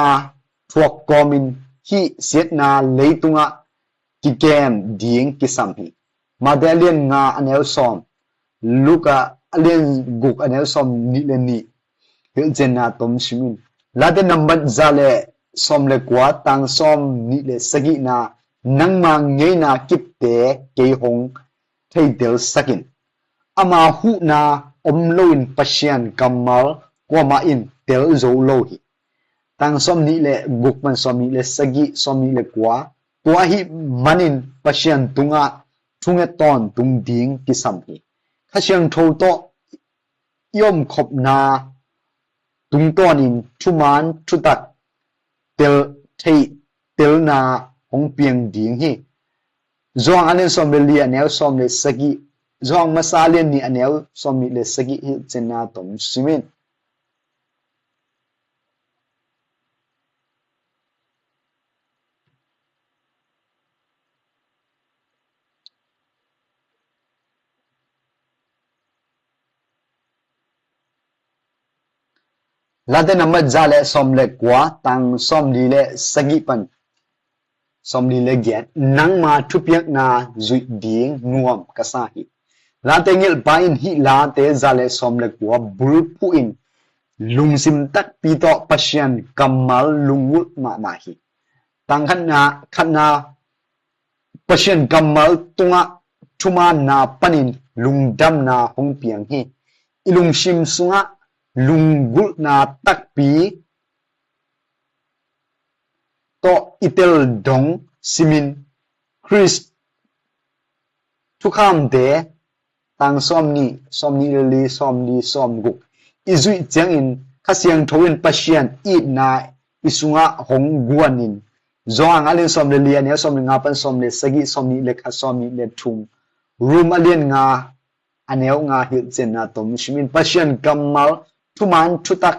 thuak kawmin hih siatna leitungah kikem ding kisam hi. Mate a lian nga a neu sawm, Luka a lian guk a neu sawm nih le nih hilhcianna tom simin. Late nambat za le sawm le kua, tang sawm nih le sagihna, nangma ngeina kipte kei hong theitel sakin. Ama huhna om loin Pasian kammal kuamah in tel zo lo hi. Tang sawm nih le guk pan sawm nih le sagih, sawm nih le kua, tua ahih manin Pasian tungah thunget tawntung ding kisam hi. Kha Siangtho tawh i omkhopna tungtawnin thuman thutak tel, theih telna hong piang ding hi. Johan a lian sawm le li a neu sawm le sagih, Johan masa a lian nih a neu sawm nih le sagih hilhcianna tom simin. Late nambat za le sawm le kua, tang sawm li le sagih pan sawm li le giat, nangma thupiakna zuih ding nuam ka sa hi. Late ngelhpa in hih late za le sawm le kua bulphuh in lungsim takpi tawh Pasian kammal lunggulh mahmah hi. Tang khatna, khatna Pasian kammal tungah thumaanna panin lungdamna hong piang hi. I lungsim sungah lunggulhna takpi tawh i tel dong simin Khrist thukhamte tang sawm nih, sawm nih le li, sawm li, sawm guk i zuih ciangin Kha Siangtho in Pasian itna i sungah hong guanin Johan a lian sawm le li a neu sawm le nga pan sawm le sagih, sawm nih le khat, sawm nih le thum, Rom a lian nga a neu nga hilhcianna tom simin, Pasian kammal thuman thutak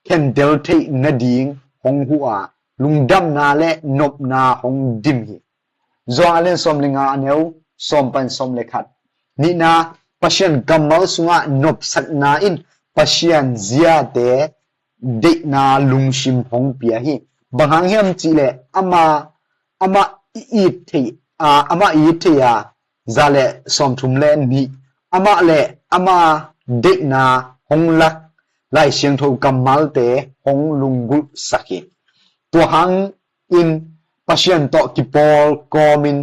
khentel theih nading hong huh a, lungdamna le nopna hong dim hi. Johan a lian sawm le nga a neu sawm pan sawm le khat. Nihna, Pasian kammal sungah nopsakna in Pasian ziate deihna lungsim hong pia hi. Bang hang hiam cihleh ama, amah i it thei a, amah i it thei a, za le sawmthum le nih, amah le ama deihna hong lak Lai Siangtho kammalte hong lunggulhsak hi. Tua hangin Pasian tawh kipawl kawmin,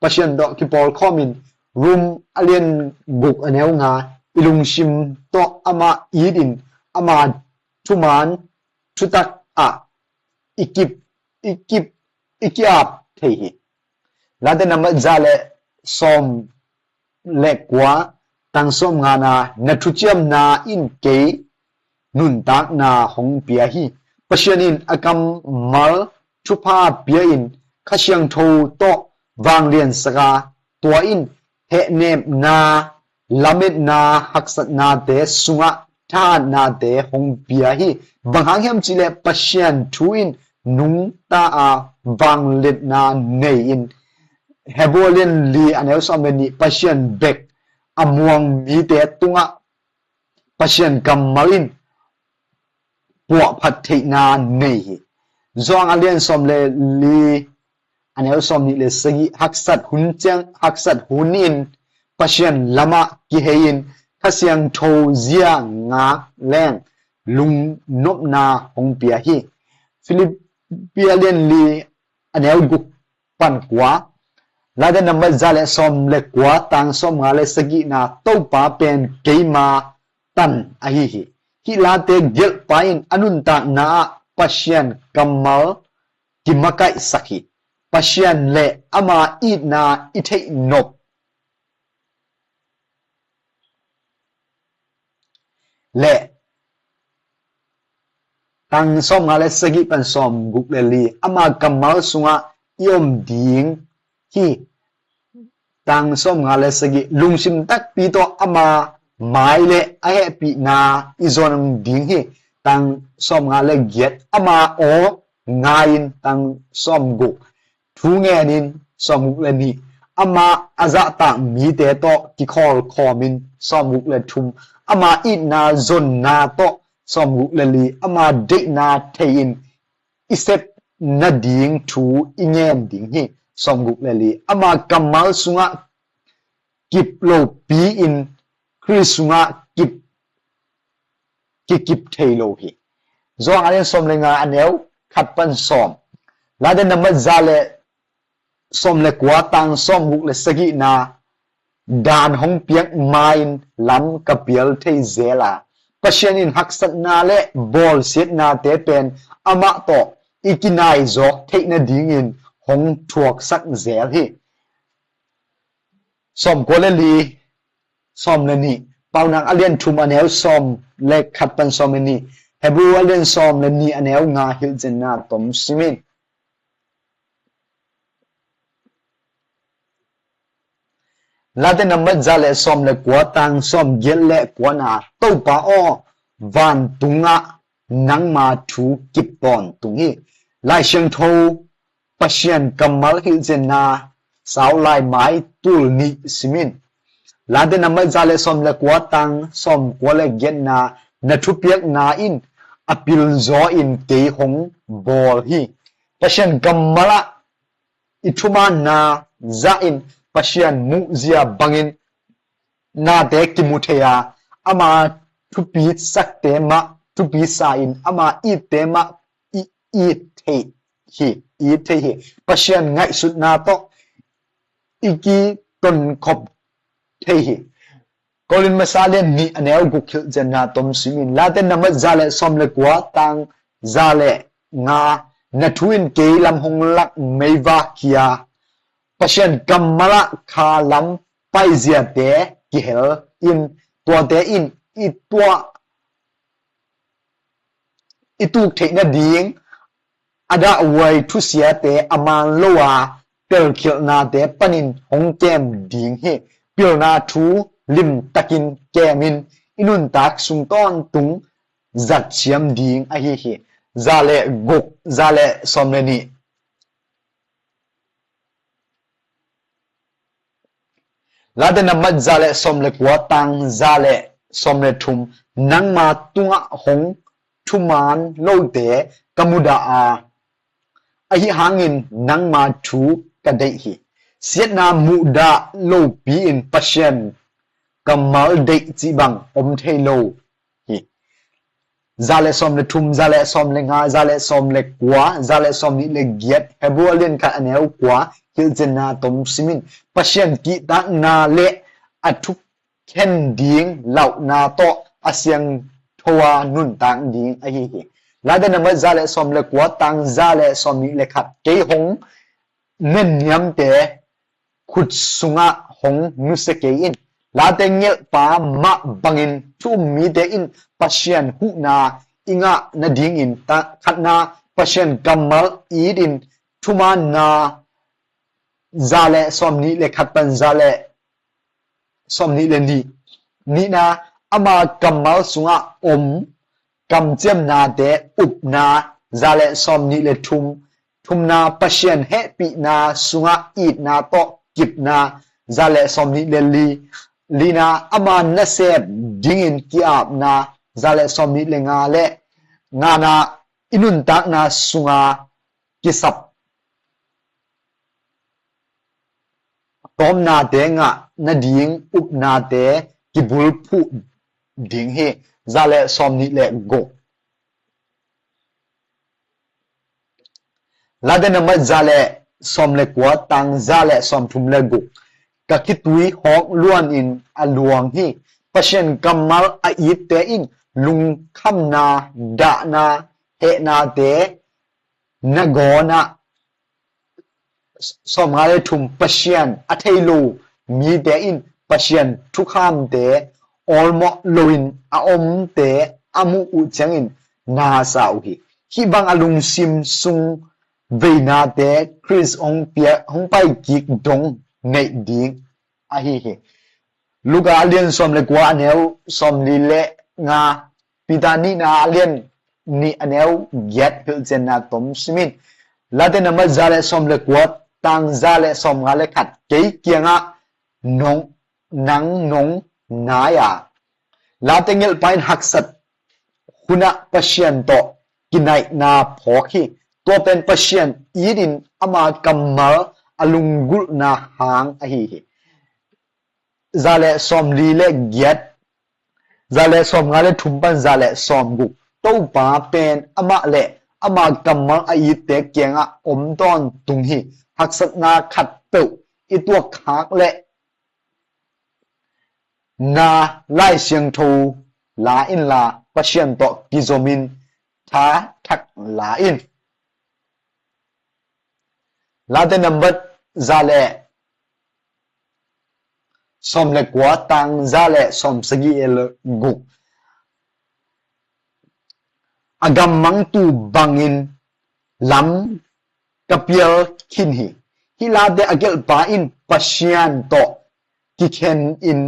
Pasian tawh kipawl khawmin, Rom a lian guk a neu nga, i lungsim tawh amah itin, ama thuman thutak ah i kip, i kip, i ki-ap thei hi. Late nambat za le sawm le kua, tang sawm ngana, na thuciamna in kei nuntakna hong pia hi. Pasian in a kammal thupha pia in Kha Siangtho tawh vangliansak a, tua in hehnepna, lametna, haksatnate sungah thahatnate hong pia hi. Bang hang hiam cihleh Pasian thu in nungta a vangliatna nei in, Hebru a lian li a neu sawm le nih, Pasian bek a muang mite tungah Pasian kammal in puahphat theihna nei hi. Johan a lian sawm le li a neu sawm nih le sagih, haksat hun ciang, haksat hun in Pasian lamah kihei in Kha Siangtho zia ngak leng lungnopna hong pia hi. Filippi a lian li a neu guk pan kua, Late nambat za le sawm le kua, tang sawm nga le sagihna, Topa pen keima tan ahi hi. Hih late gelhpa in a nuntakna ah Pasian kammal kimakaihsak hi. Pasian le ama itna i theih nop le tang sawm nga le sagih pan sawm guk le li, ama kammal sungah i om ding hi. Tang sawm nga le sagih, lungsim takpi tawh ama mai le a hehpihna i zon ding hi. Tang sawm nga le giat, ama aw ngai-in, tang sawm guk, thu ngenin, sawm guk le nih, amah a zahtak mite tawh kikhawl khawmin, sawm guk le thum, ama itna zonna tawh, sawm guk le li, ama deihna thei-in i sep nading thu i ngen ding hi, sawm guk le li, ama kammal sungah kip lopi-in Khrih sungah kip kikip thei lo hi. Johan a lian sawm le nga a neu khat pan sawm. Late nambat za le sawm le kua, tang sawm guk le sagihna, dan hong piak ma-in lam ka pial thei zel a, Pasian in haksatna le bawlsiatnate pen amah tawh i kinai zawk theih nadingin hong thuaksak zel hi. Sawm kua le li, sawm le nih, Paunak a lian thum a neu sawm le khat pan sawm le nih, Hebru a lian sawm le nih a neu nga hilhcianna tom simin. Late nambat za le sawm le kua, tang sawm giat le kuana, Topa aw, vantungah nangma thu kip tawntung hi. Lai Siangtho Pasian kammal hilhcianna sau lai mai tul nih simin. Late nambat za le sawm le kua, tang sawm kua le giatna, na thupiakna in a pilzaw in kei hong bawl hi. Pasian kammal ah i thumanna zahin Pasian muhzia bangin nate kimu thei a, ama thupi sakte mah thupi sa-in, ama itte mah i it thei hi, i it thei hi. Pasian ngaihsutna tawh i kitonkhop thei hi. Korin masa lian nih a neu guk hilhcianna tom simin. Late nambat za le sawm le kua, tang za le nga, na thu in kei lam hong lak meivak hi a, Pasian kammal ah kha lam paiziate kihel in, tuate in i tuah, i tuk theih nading a dahhuai thusiate a man lo a telkhialhnate panin hong kem ding hi. pilna thu limtakin kemin i nuntak sung tawntung zatsiam ding ahi hi. Za le guk, za le sawm le nih. Late nambat za le sawm le kua, tang za le sawm le thum. Nangma tungah hong thuman lote ka mudah a, ahi hangin nangma thu ka deih hi. Siatna muhdah lopi-in Pasian kammal deih cih bang om thei lo hi. Za le sawm le thum, za le sawm le nga, za le sawm le kua, za le sawm nih le giat, Hebru a lian khat a neu kua, hilhcianna tom simin, Pasian kihtakna le a thukhen ding lauhna tawh a siangtho a nuntak ding ahi hi. Late nambat za le sawm le kua, tang za le sawm nih le khat. Kei hong nenniamte khut sungah hong nusia kei in. Late ngelhpa mah bangin thu um mite in Pasian huhna i ngah nadingin, ta-, khatna, Pasian kammal itin thumanna, za le sawm nih le khat pan za le sawm nih le nih. Nihna, ama kammal sungah om kamciamnate upna, za le sawm nih le thum. Thumna, Pasian hehpihna sungah itna tawh kipna, za le sawm nih le li. Lina, ama nasep dingin ki-apna, za le sawm nih le nga le ngana, i nuntakna sunga kisap tawmnate ngah nading upnate kibulphuh ding hi, za le sawm nih le guk. Late nambat za le sawm le kua, tang za le sawm thum le guk. Ka khitui hawk luanin a luang hi. Pasian kammal a itte in lungkhamna, dahna, hehnate nangawnah, sawmnga le thum. Pasian a thei lo mite in Pasian thukhamte awlmawh loin a omte a muh uh ciangin na sa uh hi. Hih bang a lungsim sung veinate Khrist hong pia, hong paikik dong neih ding ahi hi. Luka a lian sawm le kua a neu sawm li le nga, Peter nihna a lian nih a neu giat, hilhcianna tom simin. Late nambat za le sawm le kua, tang za le sawm nga le khat. Kei kiangah nong, nang nong nai a, late ngelhpa in haksat hunah Pasian tawh kinaihna phawk hi. Tua pen Pasian itin ama kammal a lunggulhna hang ahi hi. Za le sawm li le giat, za le sawm nga le thum pan za le sawm guk. Topa pen amah le ama kammal a itte kiangah om tawntung hi. Haksatna khatpeuh i tuakkhak leh na Lai Siangtho la inla, Pasian tawh kizomin tha thak la in. Late nambat za le sawm le kua, tang za le sawm sagih le guk. A gammangtu bangin lam ka pial khin hi. Hih late a gelhpa in Pasian tawh kikhen in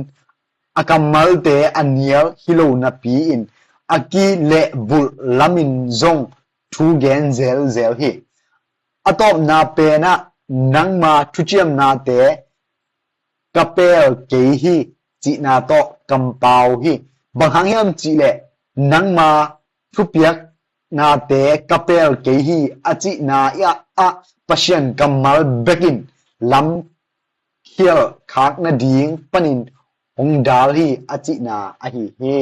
a kammalte a nial hi lo napi-in a ki le vulh lamin zong thu gen zelzel hi. A tawpna penah nangma thuciamnate ka pel kei hi cihna tawh kampau hi. Bang hang hiam cihleh nangma thupiaknate ka pel kei hi a cihna ah Pasian kammal bekin lam khial khak nading panin hong dal hi a cihna ahi hi.